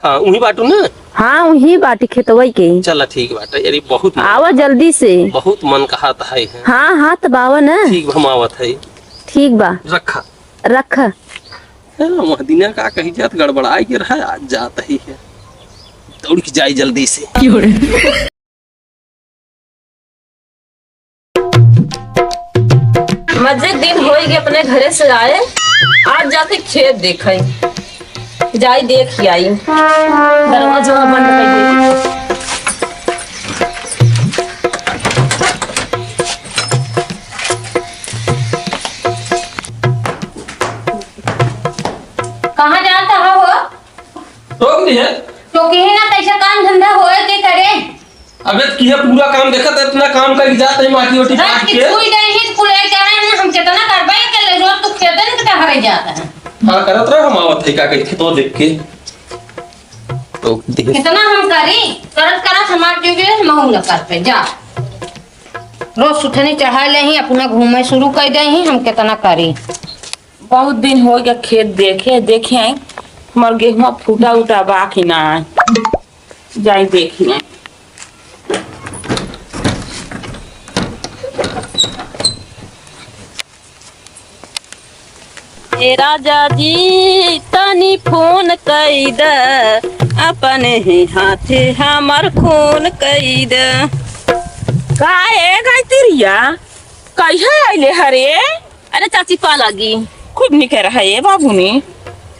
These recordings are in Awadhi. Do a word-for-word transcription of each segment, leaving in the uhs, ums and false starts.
हाँ, उही बाटू ना? हाँ, उही बाटी खेतवई के। चला, ठीक बाटे। अरे, बहुत मन आवा जल्दी से। बहुत मन कहत है, है। हाँ, हाँ, तब आवा ना। ठीक बा, हम आवत है। ठीक बा। रखा। रखा। ए, वह दिना का कही जात गड़बड़ाई के रहा, आज जात ही है। दौड़ के जाई जल्दी से। मजे दिन होई गए अपने घरे से आए, आज जाके खेत देखे, जाई देख आई। दरवाजा बंद कर दे। कहाँ जाता है हो? रोक दी है। तो कहीं ना कैसा काम धंधा होए के करे। अबे किया पूरा काम देखत है, इतना काम करके जात है, माटी ओटी रात काट के के। छुई गए ही कुल एक जाने हैं, हम कितना करबे के ले, रोज तू खेतन के टहरे जाता है। हाँ, करत रह, हम आवत है का कही खेतवा देख के। तो देख। कितना हम करी, करत करत हमार ड्यूटी हम हूं न कर पे जा। रोज सुथनी चढ़ा ले ही, अपना घूमे शुरू कर दे ही, हम कितना करी। बहुत दिन हो गया खेत देखे, देखे आई हमार गेहुआ फूटा उटा बा कि ना, जाई देखी आई। ए राजा जी, तनी फोन कई द, अपने ही हाथे हमर खून कई द। का ए गायत्रिया, कहिया आइले हरे? अरे चाची, पा लागी। खूब निके रहा ए बाबूनी।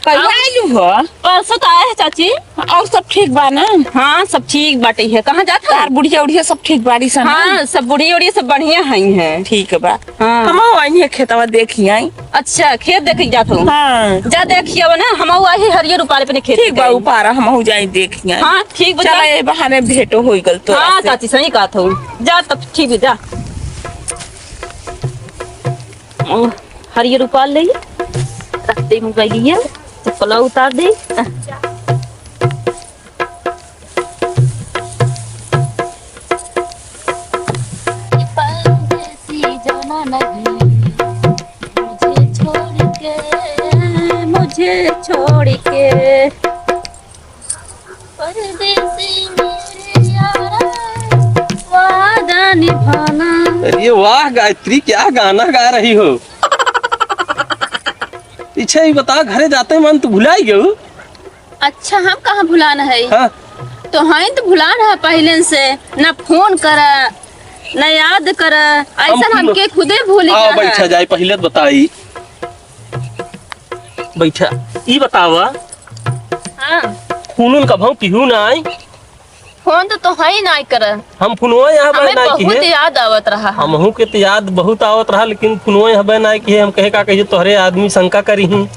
कहिया और आइलू हो? परसों तो आए हैं चाची। और सब ठीक बा ना? हाँ, सब ठीक बाटे है। कहाँ जात है? तार बुढ़िया उढ़िया सब ठीक बाड़ी सन ना? हाँ, सब बुढ़िया उढ़िया सब बढ़िया हई हैं। ठीक बा। हाँ। हम आई है खेतवा देखी आई। अच्छा, खेत देखे जात हो? हाँ। जा देखिए ना, हम आई हरियर उपारे अपने खेत ठीक बा, उपारा हम जाई देखी आई। हाँ, ठीक बा, चला, जा। ए बहाने भेंटो होई गल तोरा हाँ, से। चाची, सही कहत हो। जा तब, ठीक बा, जा। ओ, हरियर उपार ले, रख दे मोबाइलिया, चप्पला उतार दे। परदेसी जाना नहीं, मुझे छोड़ के, मुझे छोड़ के। परदेसी मेरे यारा, वादा निभाना। अरे वाह गायत्री, क्या गाना गा रही हो। पीछे ही बता, घरे जाते मन तू भुलाई गयो। अच्छा, हम कहाँ भुलान है? हाँ। तो हैं तो भुलान है पहले से, ना फोन करा, ना याद करा, ऐसा हम हमके खुदे भूल गया है। बैठा जाए, पहले तो बताई। बैठा, ई बतावा, हाँ। फोन उन कभऊ किहू ना आई? फोन तो तोहई नाई करत। हम फोनवा यहाँ बे हमें नाई बहुत किहे। याद आवत रहा। हमहू के तो याद बहुत आवत रहा, लेकिन फोनवा यहाँ बे नाई किहे। हम कहे का कहिए तोहरे आदमी शंका करी ही।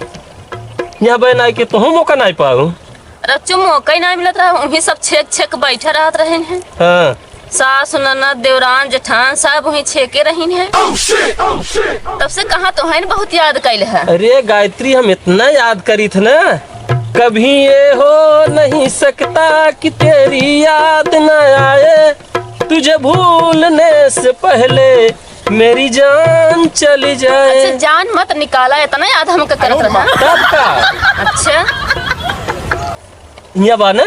यहाँ बे नाई के तोहू मौका नाई पाऊ। रच्चू मौका ही नाई मिलत रहा, उन्हीं सब छेक छेक बैठे रहत रहे हैं। हाँ। सास, ननद, देवरान, जेठान सब वहीं छेके रहीन है। तब से कहाँ तो है न बहुत याद कैल है। अरे गायत्री, हम इतना याद करी थे ना, कभी ये हो नहीं सकता कि तेरी याद न आए, तुझे भूलने से पहले मेरी जान चली जाए। अच्छा, जान मत निकाला, इतना याद हमका करत रहा। तब का? अच्छा। हियाँ बा ना?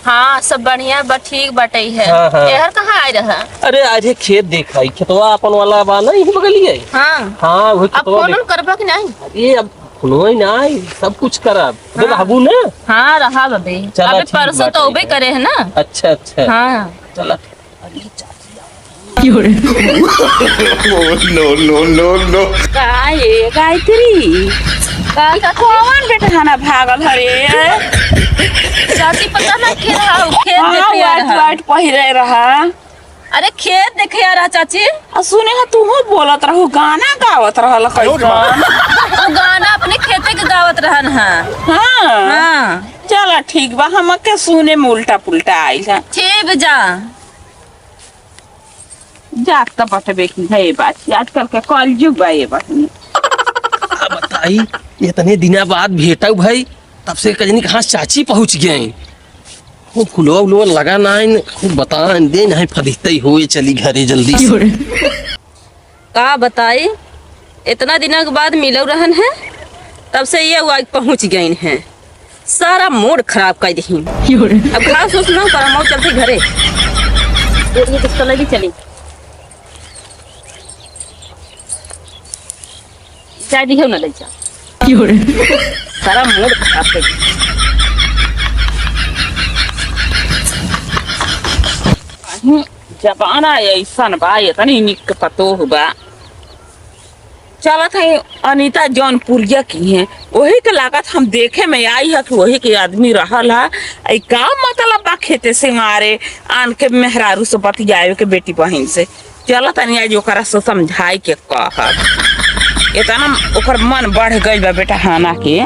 हाँ, सब बढ़िया बा, ठीक बाटे है। हाँ, हाँ। एहर कहाँ आए रहा? अरे, आज ये खेत देखाई, खेतवा अपन वाला बा ना, यही बगलिए। हाँ। हाँ, वो अब खेतवा फोन देख- उन करबा कि नहीं? अरे, अब फोनवा ही ना आई, सब कुछ करब। अबे हाँ। रहबू ना? हाँ, रहा बबे। चला, अबे ठीक परसों बाटे तो उबे है। करे है ना? अच्छा, अच्छा। हाँ। चला। No, no, no, no। का ए गायत्री? का, का, कौन बेटहाना भागल हरे? चाची, पता ना के रहा, उ खेत हाँ, देखे आ white, रहा। White पहिरे रहा। अरे, खेत देखे आ रहा, चाची। आ, सुने हा, तू बोलत रहू, गाना गावत रहल कैसन? उ गाना अपने खेते के गावत रहन हा। हाँ। हाँ। चला, ठीक बा, हमके सुने में उल्टा पुल्टा आइल है। ठीक बा, जा। जात त बटबे की है ये बात, आजकल के कलयुग बा ये बहिनी। का बताई, इतने दिना बाद भेटउ भई, तब से कजनी कहाँ चाची पहुँच गए। खूब खुलवा उलवा लगा ना आइन, खूब बता दे, नहीं फदिते ही होए, चली घरे जल्दी से। का बताई, इतना दिना के बाद मिलउ रहन है, तब से ये हुआ पहुँच गइन है। सारा मूड खराब कर दही। अब घास उस ना पर हम चलते घरे। ये तो चले भी चली। चाय दिहे ना ले जा। सारा मूड खराब कर दही। जमाना ऐसन बा, इतनी निक पतोह बा। चलत है अनीता जौनपुरिया की हैं, वही के लागत हम देखे में आई है कि वही के आदमी रहल है। ई का मतलब बा खेते से मारे आन के मेहरारू से बतियावे के बेटी बहिन से? चलत तनी आज ओकरा से समझाई के कहब। इतना ओकर मन बढ़ गइल बा बेटा हाना के।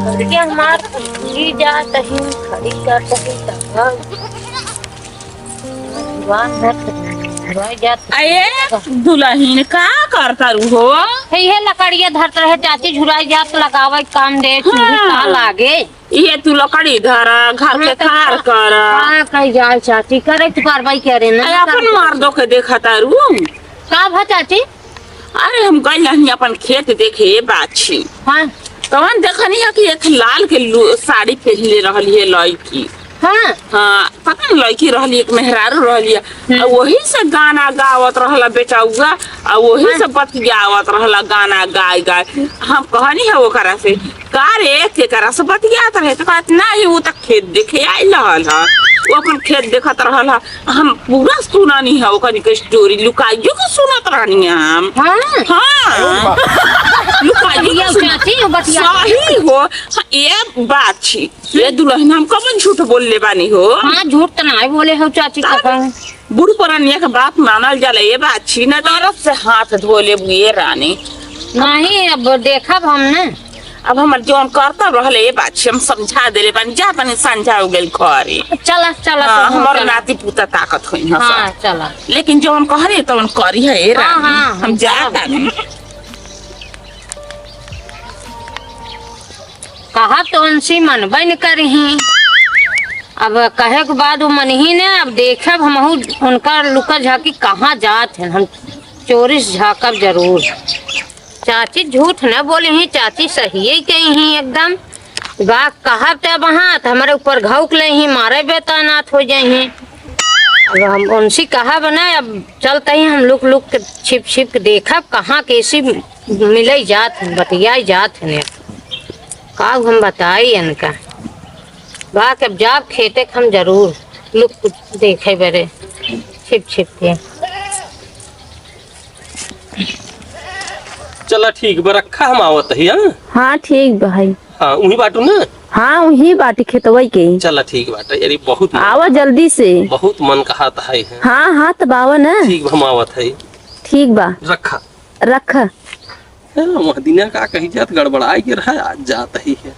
करके हमार खड़ी जात ही, खड़ी जात ही, तब भगवान भर भर जात। अये दुलहिन, का करता रू हो? हे, इहे लकड़िया धरत रहे चाची, झुराई जात, लगावे काम दे, चूल्हे हाँ। का लागे। ये तू लकड़ी धरा, घर के हाँ, तो कार का-, करा। का कही जाए चाची, करे तो कार्रवाई करे ना, अरे, अपन मर्दों के देखा तारू। का भा चाची? अरे, हम गइल रहनी अपन खेत देखे, ए बाछी। हाँ। तवन देखनी है कि एक लाल के लू-, साड़ी पहनले रहली है लड़की। हाँ। हाँ, पता नहीं लड़की रहली, एक मेहरारू रहली है। हम्म। आ वही से गाना गावत रहला बेटउआ, आ वही हाँ। से बतियावत रहला गाना गाय गाय। हम कहनी है ओकरा से, "का रे, केकरा से बतियात रहे?" तो कहत, "नहीं, वो तो खेत देखे आइल रहल ह, वो अपन खेत देखत रहल ह।" हम पूरा सुननी है ओकनी के स्टोरी, लुकाइयो के सुनत रहनी है हम। हाँ। हाँ। लुकाइयो के सुनत। चाची, वो बतिया सही हो। हाँ, ये बात छी। ये दुलहिन, हम कबन झूठ बोलले बानी हो? हाँ, झूठ तो नहीं बोले हो चाची, तब कबन। बूढ़ पुरानिया के बात मानल जाला, ये बात छी। न दरद से हाथ धो लेबू ये रानी। नहीं, अब देखब हम ना। अब हमर जौन करतब रहले, ए बात हम समझा देले बानी, जा तनी संझा हो गइल घरे। चला, चला, हाँ, तो हमर चला। नाती पुता ताकत होई हस। हाँ, चला। लेकिन जौन कहले तौन करी है, ए हाँ, रानी। हाँ, हम हम जा चला। तानी। कहा तो उनसे मनबे न करिही। अब कहे के बाद वो मनही ने, अब देखब हमहू उनका लुका झाकी कहाँ जात हैं, हम चोरी से झाँकब जरूर। चाची झूठ न बोली ही, चाची सही ही कही ही एकदम। गा कहब तब हाँ, त हमरे ऊपर घौक ले ही, मारे बेतानात हो जाई ही। अब हम उनसे कहब न, अब चलते ही हम लुक लुक के छिप छिप के देखब, कहाँ कैसी मिले जात हैं, बतियाई जात हैं। का हम बताई इनका, बा के अब जाब खेते के हम जरूर लुक देखे बरे छिप छिप के। चला ठीक बा, रखा, हम आवत ही, हाँ? हाँ, ठीक बा भाई। हाँ, उही बाटू ना? हाँ, उही बाटी खेतवई के। चला ठीक बाटे, अरे बहुत मन आवा जल्दी से। बहुत मन कहात है, है। हाँ, हाँ, तब आवा ना। ठीक बा, हम आवत है। ठीक बा। रखा। रखा। हाँ, वह दिना का कही जात गड़बड़ाई के रहा, आज जात ही है।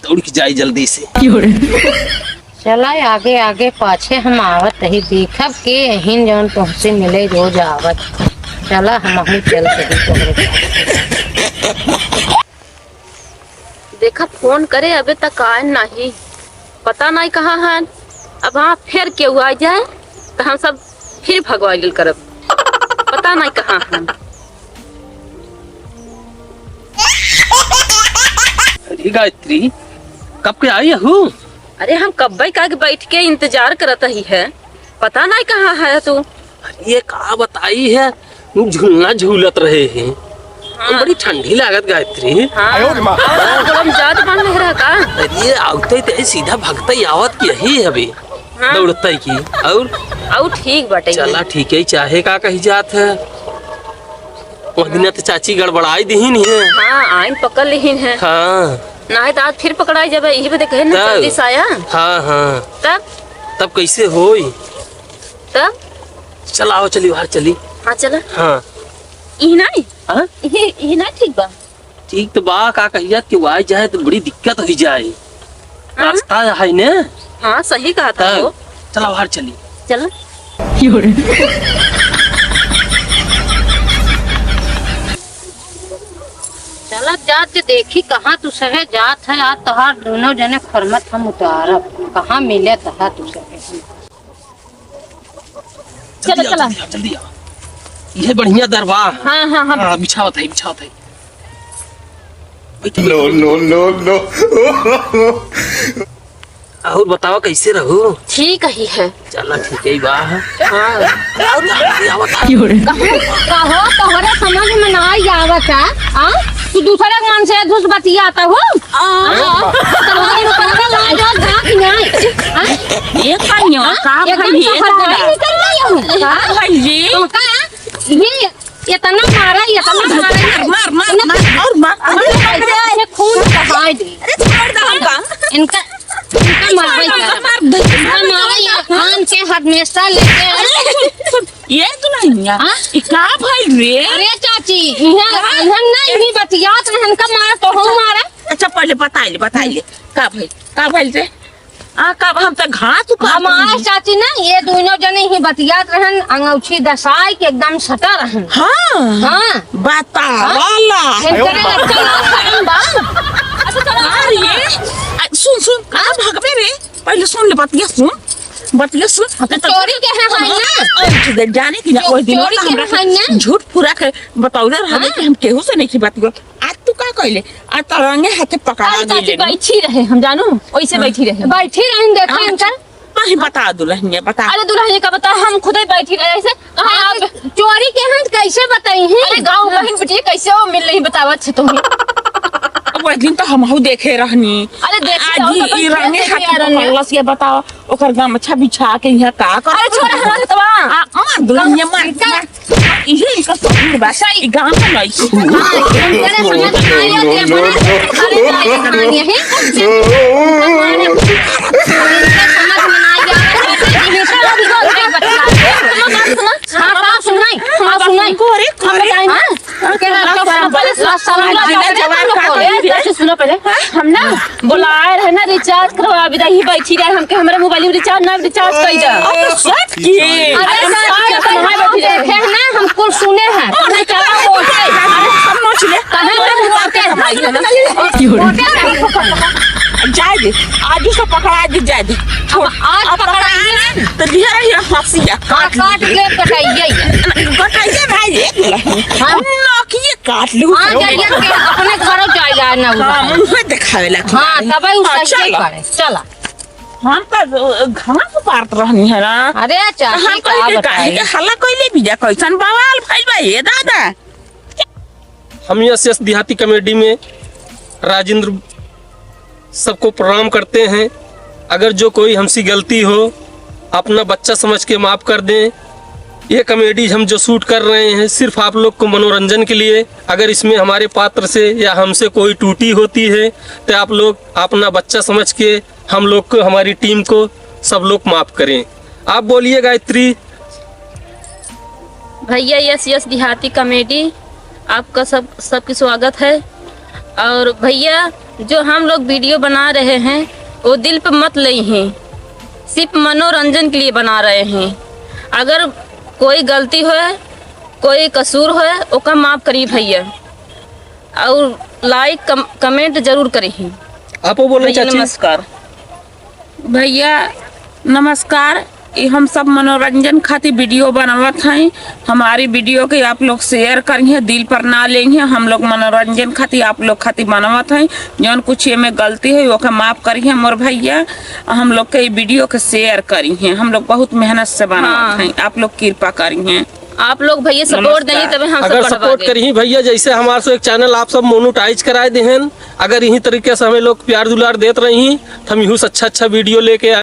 दौड़ के जाई जल्दी से। चला आगे आगे पाछे हम आवत ही, देखब के अहिन जौन तुमसे मिले रोज आवत। चला हमहू चलत ही तोहरे पास। देखा फोन करे अबे तक आए नाही, पता नाही कहाँ हैं। अब हाँ फिर केहू आ जाए तो हम सब फिर भगवा गेल करब, पता नाही कहाँ हैं। अरे गायत्री, कब के आई हूँ? अरे हम कब्बे का के बैठ के इंतजार करत ही है, पता नाही कहाँ है तू। अरे ये का बताई है, झूलना झूलत रहे हैं। हाँ। बड़ी ठंडी लागत गायत्री। हाँ। आयो रे माँ। और गरम जात बन नहीं रहा का? अरे ये आवते ते सीधा भगते ही आवत की यही है अभी। हाँ। दौड़ते की। और? और ठीक बाटे। चला ठीक है, चाहे का कही जात है। वह दिन तो चाची गड़बड़ाई दिहिन है। हाँ, आइन पकड़ लिहिन है। हाँ। नाही तो आज फिर पकड़ाई जाबे, यही बदे कहे ना तब। जल्दी से आया। हाँ, हाँ। तब? तब कैसे होई? तब? चला आओ, चली बाहर चली। हाँ, चला। हाँ। ई नाही? हाँ? ई, ई नाही ठीक बा। ठीक तो बा, का कहिया कि वाई जाए तो बड़ी दिक्कत हो जाए। हाँ? रास्ता है ने? हाँ, सही कहा था तब। वो। चला बाहर चली। चला। चला जात के देखी कहाँ तू सहे जात है, आज तोहार दोनों जने खरमत हम उतारब, कहाँ मिले तोहार तू सहे। चला, जल्दी आओ, चला। जल्दी आओ, जल्दी आओ। यह बढ़िया दरबार। हाँ, हाँ, हाँ। हाँ, बिछावत है, बिछावत है। No, no, no, no। और बतावा, कैसे रहू? ठीक ही है। चला, ठीक ही बा। हाँ। और का? कहो, कहो, तोहरे समझ में ना आवत है। आ? तू दूसरे के मन से धुस बतियाता हो? आ? आ? तोहरे को पागल आ जाओ, बात नहीं। आ? ये कहियो, हाँ? का एकदम भइल, से ये हटाई दादा? निकल गई हूँ। का भइल जी? तो का? ये इतना मारा, इतना मारा, मार, मार, मार, इतना मार, और मार। अरे, इतना बाप रे। खून बहाए दे। अरे, छोड़ दो हमका। इनका, इनका मारा ही मार, मार, मार, मार। इनका मारा ही, कान के हमेशा लेके। अरे, सुन, सुन, ये दुल्हनिया, हाँ? ई का भइल रे? अरे चाची, इहाँ, हाँ? इहाँ ना, इही बतियात रहन का मारा, तो हम मारा। अच्छा, पहले बताइले, बताइले, का भइल, का भइल रे? आ, कब हम त घास उपार हमार चाची ना, ये दोनों जने ही बतियात रहन, अंगौछी दसाई के एकदम सटा रहन। हाँ। हाँ। बतावा ला। इनकरे अच्छा ना शर्म बा। अच्छा, चलो, आ रही है। आ, सुन, सुन, कहाँ भागबे रे? पहले सुन ले, बतिया सुन। बतिया सुन। अब तो चोरी के है, है ना? अरे, जाने की ना, चो-, ओइ दिन चोरी के है ना? झूठ पूरा के बतौले रहले हाँ। कि हम केहू से नहीं बतिया। आज तू का कइले? आज तो रंगे हाथे पकड़ा अरे चाची, गइले। बैठी रहे हम, जानू, ओइसे हाँ। बैठी रहे। बैठी रहे, देखा हाँ। इनका। कहीं बता दुल्हनिया, बता। अरे दुल्हनिया का बता, हम खुदे बैठी रहे ऐसे। कहाँ हाँ, आप? तो चोरी के हम कैसे बताई हैं? अरे गाँव बहिन बिटिया कैसे वो मिल रही, बतावा अच्छे तुम्हें। अब वो दिन तो हमहू देखे रहनी। अरे देखे आज रहो, ही तो ई रंगे कैसे हाथे आ रही है? पकड़लस, ये बताओ, ओकर गमछा बिछा के यहाँ का कर? अरे छोड़, हमारे तो आ, मार दुल्हनिया, मार, इनका मार। इहे इनका सहूर बा। सही। ई गाँव में नहीं। हाँ, इनकरे समझ में ना आया कि हमारे अरे, अरे, कहानी है। इनका समझ में ना आया। हाँ, हाँ, सुनाई। हाँ, सुनाई। को अरे, हम अरे, बताएं ना। हाँ? के ना, हाँ, तो हाँ, पहले सुना, सुना, सुना, सुना, जवाब का सुना, दे। सुना पहले। हम ना बुलाए रहे ना, recharge करवा, अभी तक ही बैठी रहे, हमके हमारे mobile में recharge ना, recharge कर दे। अब तो सच की। अरे अरे सर, सर, सर, सर, सर, देखे हैं ना, हम कुल सुने हैं। अरे चला वो है। अरे सब नोच ले। कहाँ पे वो होते हैं? हमारी है ना। होते हैं। जाए दे, आज उसे पकड़ा दे, जाए दे। छोड़। आज अब पकड़ा पकड़ा दे। तो दिया रही है फांसी या हाँ, काट काट ले। के कटाइए। कटाइए भाई, एक मिनट। हाँ। हम नौकिए काट लूँ। हाँ, जाइए के अपने घरों जाइए ना हाँ, उधर। मुँह दिखावे ला हाँ, तुम्हारे। तबे उ हाँ, सही चलो। करे। चला। हम तो घास पारत रहनी है ना। अरे चाची, हम का कहीं के काहे बताई? के हल्ला कइले बिया, कैसन बवाल भइल बा ये दादा? हम यस यस देहाती कॉमेडी में राजेंद्र सबको प्रणाम करते हैं। अगर जो कोई हमसे गलती हो, अपना बच्चा समझ के माफ़ कर दें। ये कॉमेडी हम जो शूट कर रहे हैं, सिर्फ आप लोग को मनोरंजन के लिए। अगर इसमें हमारे पात्र से या हमसे कोई त्रुटि होती है, तो आप लोग अपना बच्चा समझ के हम लोग को, हमारी टीम को, सब लोग माफ़ करें। आप बोलिए गायत्री। भैया यस यस देहाती कॉमेडी, आपका सब, सबकी स्वागत है। और भैया, जो हम लोग वीडियो बना रहे हैं, वो दिल पे मत लेइहीं, सिर्फ मनोरंजन के लिए बना रहे हैं। अगर कोई गलती होए, कोई कसूर होए, ओका माफ़ करी भैया। और लाइक, कम-, कमेंट जरूर करिहीं। आपो बोलो भैया, चाची। नमस्कार। भैया, नमस्कार। ई हम सब मनोरंजन खातिर वीडियो बनावत हई। हमारी वीडियो के आप लोग शेयर करिहें, दिल पर ना लेइहें। हम लोग मनोरंजन खातिर आप लोग खातिर बनावत हई। जौन कुछ एमे गलती होई, ओके माफ़ करिहें मोर भैया। हम लोग के ई वीडियो के शेयर करिहें। हम लोग बहुत मेहनत से बनावत हाँ। हई, आप लोग कृपा करिहें। आप लोग भैया सपोर्ट नमस्कार। देइहीं, तबे हम सब अगर बढ़वा सपोर्ट देब। करिहीं भैया, जैसे हमार सो एक चैनल आप सब मोनेटाइज कराए देहेन, अगर इही तरीके से हमें लोग प्यार दुलार देत रही, तो हम इहू से अच्छा अच्छा वीडियो लेके आए।